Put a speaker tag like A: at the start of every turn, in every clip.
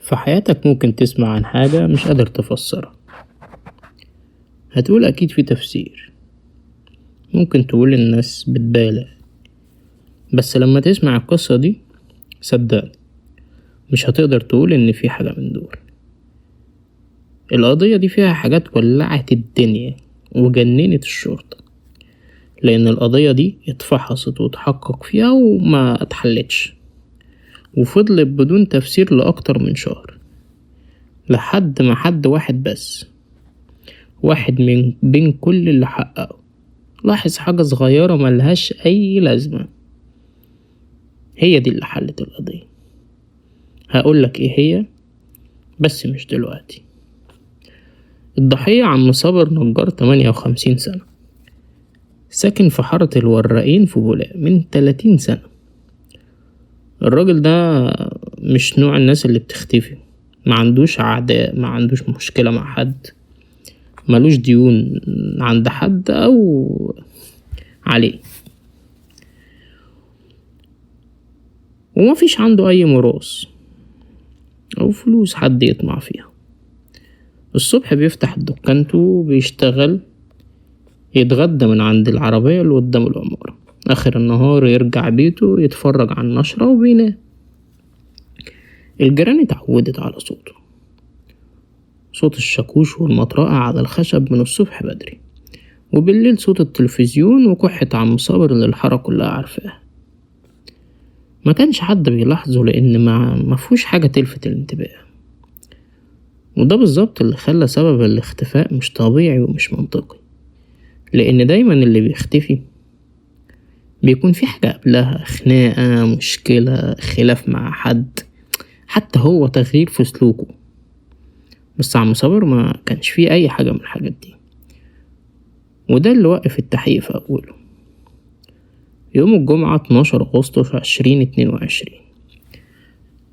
A: في حياتك ممكن تسمع عن حاجة مش قادر تفسرها، هتقول أكيد في تفسير، ممكن تقول الناس بتبالغ، بس لما تسمع القصة دي صدقني مش هتقدر تقول إن في حاجة من دول. القضية دي فيها حاجات ولعت الدنيا وجننت الشرطة، لأن القضية دي اتفحصت واتحقق فيها وما اتحلتش، وفضلت بدون تفسير لأكتر من شهر، لحد ما حد واحد بس، واحد من بين كل اللي حققه، لاحظ حاجة صغيرة ملهاش أي لازمة، هي دي اللي حلت القضية. هقولك ايه هي بس مش دلوقتي. الضحية عم صابر نجار 58 سنة، ساكن في حارة الوراقين في بولاق من 30 سنة. الراجل ده مش نوع الناس اللي بتختفي، ما عندوش أعداء، ما عندوش مشكلة مع حد، ملوش ديون عند حد أو عليه، وما فيش عنده أي ميراث أو فلوس حد يطمع فيها. الصبح بيفتح دكانته بيشتغل، يتغدى من عند العربية اللي قدام العمارة، آخر النهار يرجع بيته يتفرج على النشرة وبينام. الجيران اتعودت على صوته، صوت الشاكوش والمطرقة على الخشب من الصبح بدري، وبالليل صوت التلفزيون وكحة عم صابر اللي الحارة كلها عارفاها. ما كانش حد بيلاحظه لأن ما فيهوش حاجة تلفت الانتباه، وده بالظبط اللي خلى سبب الاختفاء مش طبيعي ومش منطقي، لأن دايما اللي بيختفي بيكون في حاجة قبلها، خناقة، مشكلة، خلاف مع حد، حتى هو تغيير في سلوكه. بس عم صابر ما كانش فيه أي حاجة من الحاجات دي، وده اللي وقف التحقيق في أوله. يوم الجمعة 12 أغسطس 2022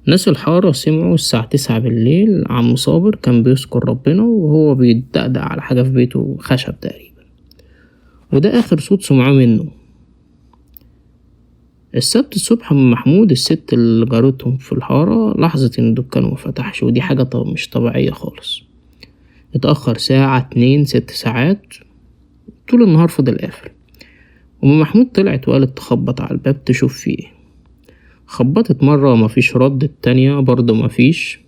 A: ناس الحارة سمعوا الساعة 9 بالليل عم صابر كان بيذكر ربنا وهو بيدقدق على حاجة في بيته، خشب تقريبا، وده آخر صوت سمعوه منه. السبت الصبح أم محمود الست اللي جارتهم في الحارة لاحظت إن دكانه مفتحش، ودي حاجة مش طبيعية خالص. اتأخر ساعة 2 6 ساعات، طول النهار فضل قافل. أم محمود طلعت وقالت تخبط على الباب تشوف فيه ايه. خبطت مرة مفيش رد، التانية برضه مفيش.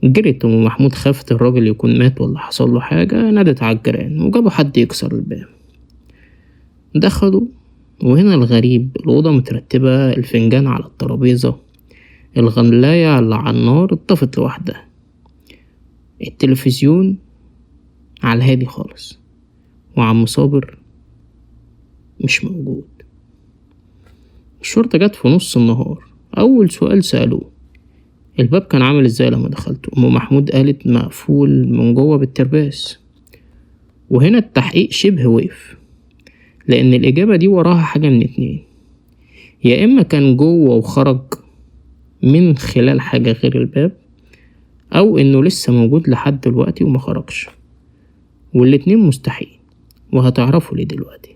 A: جريت أم محمود، خافت الراجل يكون مات ولا حصل له حاجة، نادت على الجيران وجابوا حد يكسر الباب. دخلوا، وهنا الغريب، الأوضة مترتبة، الفنجان على الترابيزة، الغلاية اللي على النار اتطفت لوحدها، التلفزيون على الهادي خالص، وعم صابر مش موجود. الشرطة جت في نص النهار. أول سؤال سألوه، الباب كان عامل ازاي لما دخلته؟ أم محمود قالت مقفول من جوه بالترباس. وهنا التحقيق شبه وقف، لأن الإجابة دي وراها حاجة من اتنين، يا إما كان جوه وخرج من خلال حاجة غير الباب، أو إنه لسه موجود لحد دلوقتي وما خرجش، والاتنين مستحيل، وهتعرفوا ليه دلوقتي.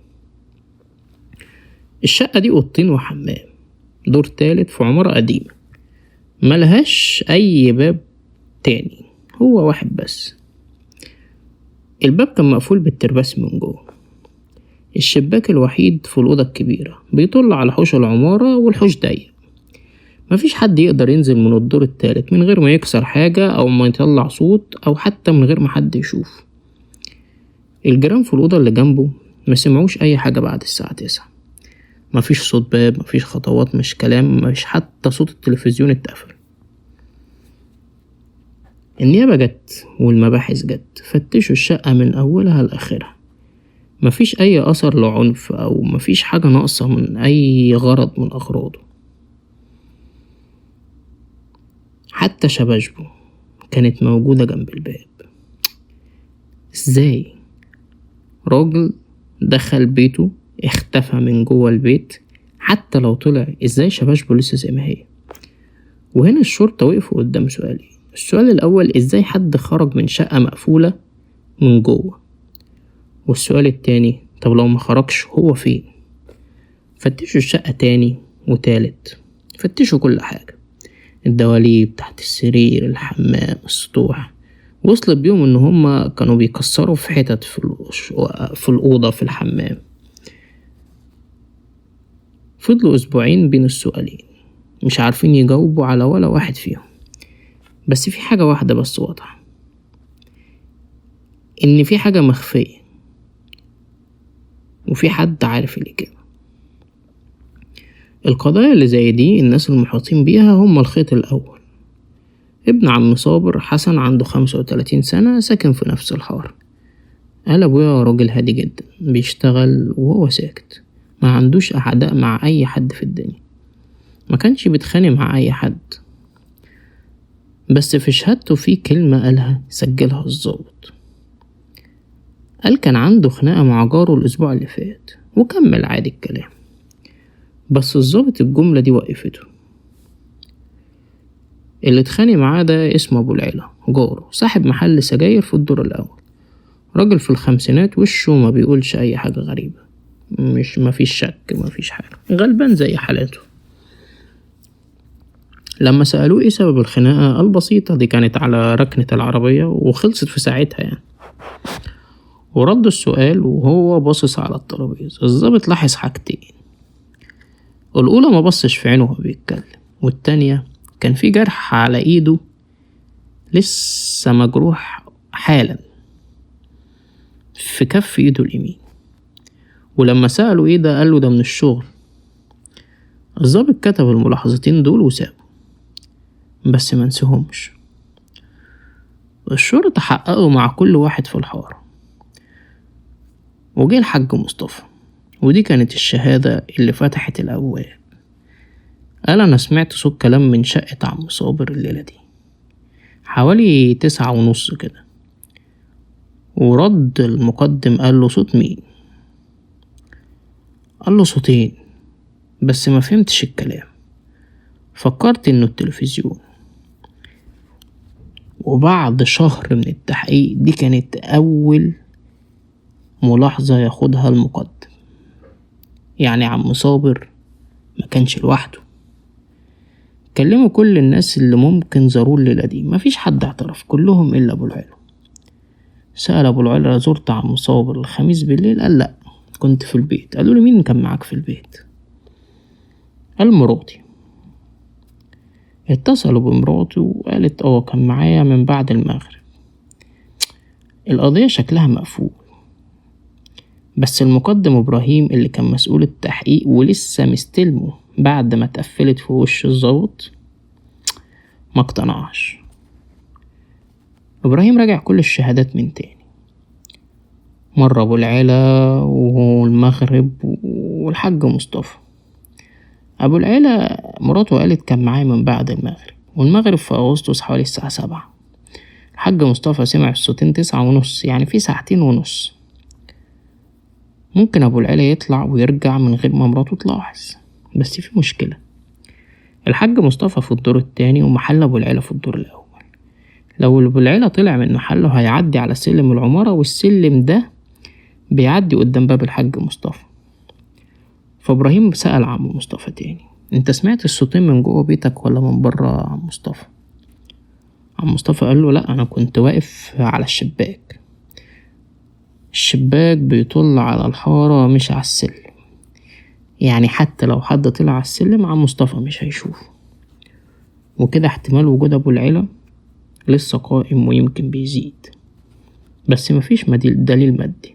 A: الشقة دي أوضتين وحمام، دور تالت في عمارة قديمة، ملهاش أي باب تاني، هو واحد بس. الباب كان مقفول بالترباس من جوه. الشباك الوحيد في الأوضة الكبيرة بيطل على حوش العمارة، والحوش ضيق، مفيش حد يقدر ينزل من الدور التالت من غير ما يكسر حاجة أو ما يطلع صوت أو حتى من غير ما حد يشوف. الجيران في الأوضة اللي جنبه ما سمعوش أي حاجة بعد الساعة 9، مفيش صوت باب، مفيش خطوات، مش كلام، مفيش حتى صوت التلفزيون اتقفل. النيابة جت والمباحث جت، فتشوا الشقة من أولها لآخرها، مفيش أي أثر لعنف أو مفيش حاجة ناقصة من أي غرض من أغراضه. حتى شباشبه كانت موجودة جنب الباب. إزاي راجل دخل بيته اختفى من جوه البيت، حتى لو طلع إزاي شباشبه لسه زي ما هي؟ وهنا الشرطة وقفوا قدام سؤالين. السؤال الأول، إزاي حد خرج من شقة مقفولة من جوه؟ والسؤال التاني، طب لو ما خرجش هو فين؟ فتشوا الشقة تاني وتالت، فتشوا كل حاجة. الدواليب، تحت السرير، الحمام، السطوح. وصلت بيهم ان هما كانوا بيكسروا في حتت في الأوضة، في الحمام. فضلوا أسبوعين بين السؤالين مش عارفين يجاوبوا على ولا واحد فيهم. بس في حاجة واحدة بس واضحة، إن في حاجة مخفية وفي حد عارف الإجابة. القضايا اللي زي دي الناس المحيطين بيها هم الخيط الأول. ابن عم صابر حسن عنده 35 سنة، ساكن في نفس الحارة. قال أبويا راجل هادي جدا، بيشتغل وهو ساكت، ما عندوش أعداء مع أي حد في الدنيا، ما كانش بيتخانق مع أي حد. بس في شهادته في كلمة قالها سجلها الظابط، قال كان عنده خناقة مع جاره الأسبوع اللي فات، وكمل عادي الكلام. بس الظابط الجملة دي وقفته. اللي اتخانق معاه ده اسمه أبو العلا، جاره، صاحب محل سجاير في الدور الأول، راجل في الخمسينات، وشه ما بيقولش أي حاجة غريبة، مش مفيش شك، مفيش حاجة، غلبان زي حالاته. لما سألوه ايه سبب الخناقة قال بسيطة، دي كانت على ركنة العربية وخلصت في ساعتها يعني. ورد السؤال وهو باصص على الترابيزة. الظابط لاحظ حاجتين، الأولى ما بصش في عينه وهو بيتكلم، والتانية كان في جرح على ايده لسه مجروح حالا في كف ايده اليمين. ولما سأله ايه ده قال له ده من الشغل. الظابط كتب الملاحظتين دول وسابه، بس ما نسيهمش. الشرطة حققوا مع كل واحد في الحارة، وجه الحاج مصطفى، ودي كانت الشهادة اللي فتحت الأبواب. قال أنا سمعت صوت كلام من شقة عم صابر الليلة دي حوالي 9:30 كده. ورد المقدم قال له صوت مين؟ قال له صوتين بس ما فهمتش الكلام، فكرت انه التلفزيون. وبعد شهر من التحقيق دي كانت أول ملاحظة ياخدها المقدم، يعني عم صابر ما كانش لوحده. كلموا كل الناس اللي ممكن زاروه الليلة دي، مفيش حد اعترف، كلهم إلا أبو العلا. سأل أبو العلا زرت عم صابر الخميس بالليل؟ قال لأ، كنت في البيت. قالوا لي مين كان معاك في البيت؟ قال مراتي. اتصلوا بمراته وقالت كان معايا من بعد المغرب. القضية شكلها مقفول، بس المقدم إبراهيم اللي كان مسؤول التحقيق ولسه مستلمه بعد ما اتقفلت في وش الظابط ما اقتنعش. إبراهيم راجع كل الشهادات من تاني، مرة أبو العلا والمغرب والحاج مصطفى. أبو العلا مراته قالت كان معايا من بعد المغرب، والمغرب في أغسطس حوالي الساعة 7. الحاج مصطفى سمع الصوتين 9:30، يعني في 2.5 ساعة. ممكن أبو العلا يطلع ويرجع من غير ما مراته تلاحظ، بس في مشكلة. الحاج مصطفى في الدور التاني ومحل أبو العلا في الدور الأول. لو أبو العلا طلع من محله هيعدي على سلم العمارة، والسلم ده بيعدي قدام باب الحاج مصطفى. فإبراهيم سأل عم مصطفى تاني، انت سمعت الصوتين من جوه بيتك ولا من بره يا عم مصطفى؟ عم مصطفى قال له لا، انا كنت واقف على الشباك، الشباك بيطل على الحارة مش على السلم، يعني حتى لو حد طلع على السلم عم مصطفى مش هيشوفه. وكده احتمال وجود ابو العلا لسه قائم ويمكن بيزيد، بس مفيش دليل مادي،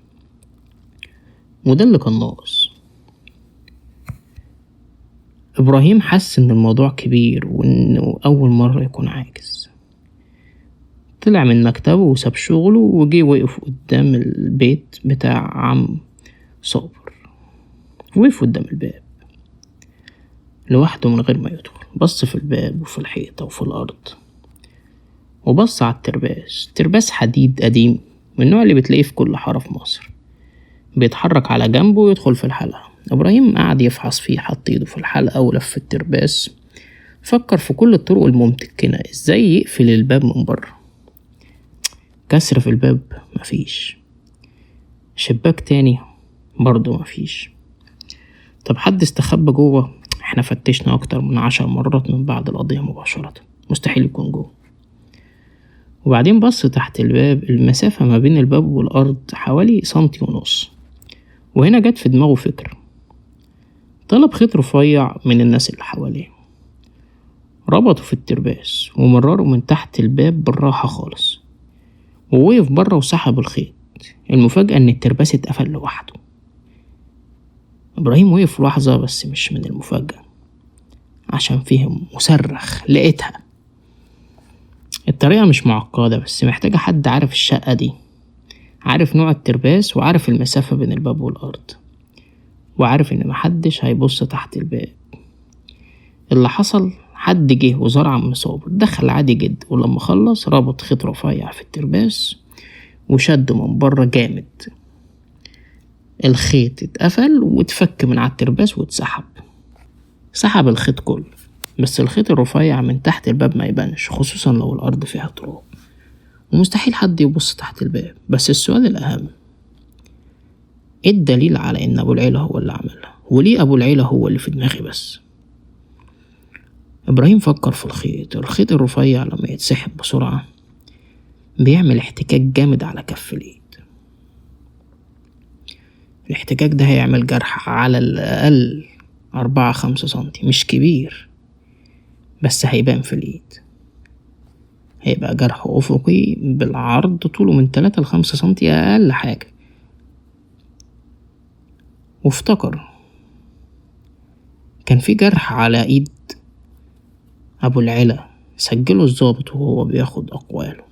A: وده اللي كان ناقص. إبراهيم حس إن الموضوع كبير وإنه أول مرة يكون عاجز. طلع من مكتبه وساب شغله وجي وقف قدام البيت بتاع عم صابر، وقف قدام الباب لوحده من غير ما يدخل. بص في الباب وفي الحيطة وفي الأرض، وبص على الترباس. ترباس حديد قديم من النوع اللي بتلاقيه في كل حارة في مصر، بيتحرك على جنبه ويدخل في الحلقة. إبراهيم قعد يفحص فيه، حط ايده في الحلقة ولف الترباس، فكر في كل الطرق الممكنة ازاي يقفل الباب من بره. كسر في الباب مفيش، شباك تاني برضو مفيش، طب حد استخبى جوه؟ احنا فتشنا أكتر من 10 مرات من بعد القضية مباشرة، مستحيل يكون جوه. وبعدين بص تحت الباب، المسافة ما بين الباب والأرض حوالي 1.5 سنتي. وهنا جت في دماغه فكرة، طلب خيط رفيع من الناس اللي حواليه، ربطه في الترباس ومرره من تحت الباب بالراحة خالص، ووقف بره وسحب الخيط. المفاجأة إن الترباس اتقفل لوحده. إبراهيم وقف لحظة، بس مش من المفاجأة، عشان فهم وصرخ لقيتها. الطريقة مش معقدة، بس محتاجة حد عارف الشقة دي، عارف نوع الترباس، وعارف المسافة بين الباب والأرض، وعارف إن محدش هيبص تحت الباب. اللي حصل حد جه وزار عم صابر، دخل عادي جدا، ولما خلص ربط خيط رفيع في الترباس وشده من بره جامد. الخيط اتقفل واتفك من على الترباس واتسحب، سحب الخيط كله، بس الخيط الرفيع من تحت الباب ما يبانش، خصوصا لو الأرض فيها تراب، ومستحيل حد يبص تحت الباب. بس السؤال الأهم، ايه الدليل على ان ابو العيلة هو اللي عملها؟ وليه ابو العيلة هو اللي في دماغي بس؟ ابراهيم فكر في الخيط. الخيط الرفيع لما يتسحب بسرعة بيعمل احتكاك جامد على كف الايد. الاحتكاك ده هيعمل جرح على الأقل 4-5 سنتي، مش كبير بس هيبان في الايد. هيبقى جرح أفقي بالعرض طوله من 3 ل5 سنتي أقل حاجة. وافتكر كان في جرح على ايد أبو العلا سجله الضابط وهو بياخد أقواله.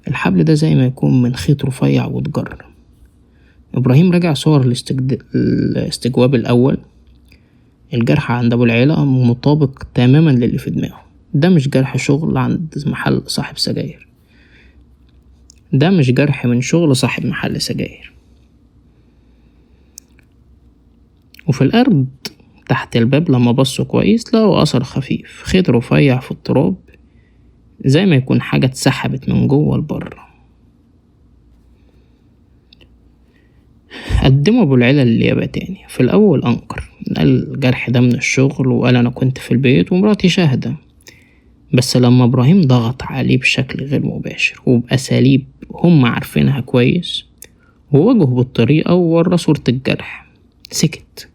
A: الحبل ده زي ما يكون من خيط رفيع واتجر. إبراهيم رجع صور الاستجواب الأول. الجرح عند أبو العلا مطابق تماما للي في دماغه. ده مش جرح شغل عند محل صاحب سجاير، ده مش جرح من شغل صاحب محل سجاير. وفي الأرض تحت الباب لما بصوا كويس لقوا أثر خفيف، خيط رفيع في التراب زي ما يكون حاجة اتسحبت من جوه لبره. قدموا أبو العلا للنيابة تاني. في الأول أنكر، قال الجرح ده من الشغل، وقال أنا كنت في البيت ومراتي شاهدة. بس لما إبراهيم ضغط عليه بشكل غير مباشر وبأساليب هم عارفينها كويس، وواجهه بالطريقة وورى صورة الجرح، سكت.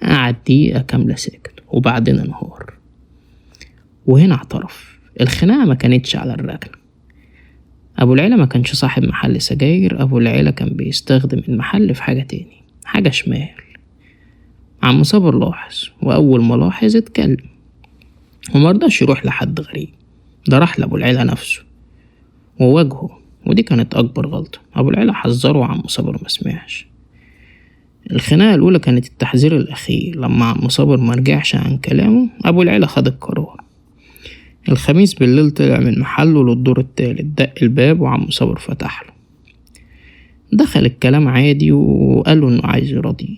A: قعد دقيقة كاملة ساكت، وبعدين انهار. وهنا اعترف. الخناقة ما كانتش على الركنة. أبو العلا ما كانش صاحب محل سجاير، أبو العلا كان بيستخدم المحل في حاجة تاني، حاجة شمال. عم صابر لاحظ، وأول ما لاحظ اتكلم، ومرضاش يروح لحد غريب، ده راح لأبو العلا نفسه وواجهه، ودي كانت أكبر غلطة. أبو العلا حذره وعم صابر ما سمعش. الخناقة الأولى كانت التحذير الأخير. لما عم صابر مرجعش عن كلامه، أبو العلا خد القرار. الخميس بالليل طلع من محله للدور التالت، دق الباب وعم صابر فتح له. دخل الكلام عادي وقاله إنه عايز يراضيه.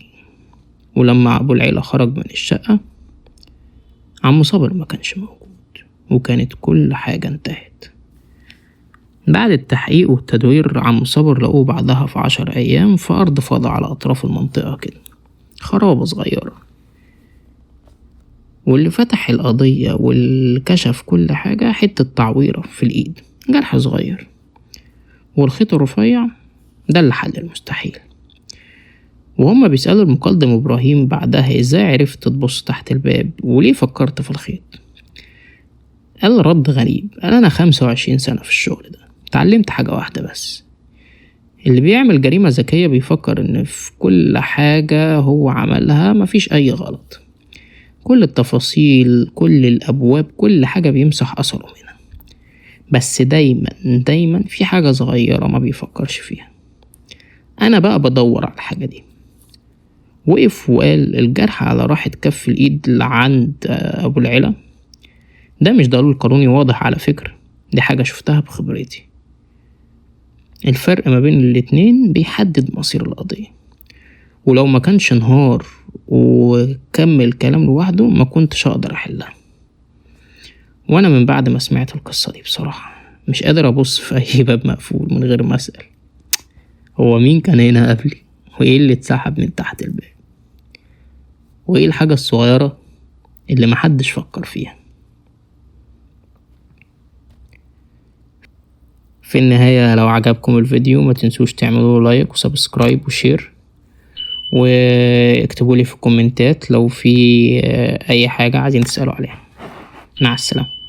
A: ولما أبو العلا خرج من الشقة، عم صابر ما كانش موجود، وكانت كل حاجة انتهت. بعد التحقيق والتدوير، عم صابر لقوه بعدها في 10 أيام في أرض فاضية على أطراف المنطقة كده، خرابة صغيرة. واللي فتح القضية واللي كشف كل حاجة حتة تعويرة في الإيد، جرح صغير، والخيط الرفيع ده اللي حل المستحيل. وهما بيسألوا المقدم إبراهيم بعدها إزاي عرفت تبص تحت الباب وليه فكرت في الخيط، قال رد غريب، قال أنا 25 سنة في الشغل ده، اتعلمت حاجة واحدة بس، اللي بيعمل جريمة ذكية بيفكر إن في كل حاجة هو عملها مفيش أي غلط، كل التفاصيل، كل الأبواب، كل حاجة بيمسح أثره منها، بس دايما دايما في حاجة صغيرة ما بيفكرش فيها. أنا بقى بدور على الحاجة دي. وقف وقال الجرح على راحة كف الإيد اللي عند أبو العلا ده مش دليل قانوني واضح على فكرة، دي حاجة شفتها بخبرتي. الفرق ما بين الاتنين بيحدد مصير القضية، ولو ما كانش انهار وكمل كلام لوحده ما كنتش هقدر احلها. وانا من بعد ما سمعت القصة دي بصراحة مش قادر ابص في اي باب مقفول من غير ما اسأل هو مين كان هنا قبلي، وايه اللي اتسحب من تحت الباب، وايه الحاجة الصغيرة اللي محدش فكر فيها. في النهاية لو عجبكم الفيديو ما تنسوش تعملوا like و subscribe و share، واكتبوا لي في الكومنتات لو في أي حاجة عايزين تسألوا عليها. مع السلامة.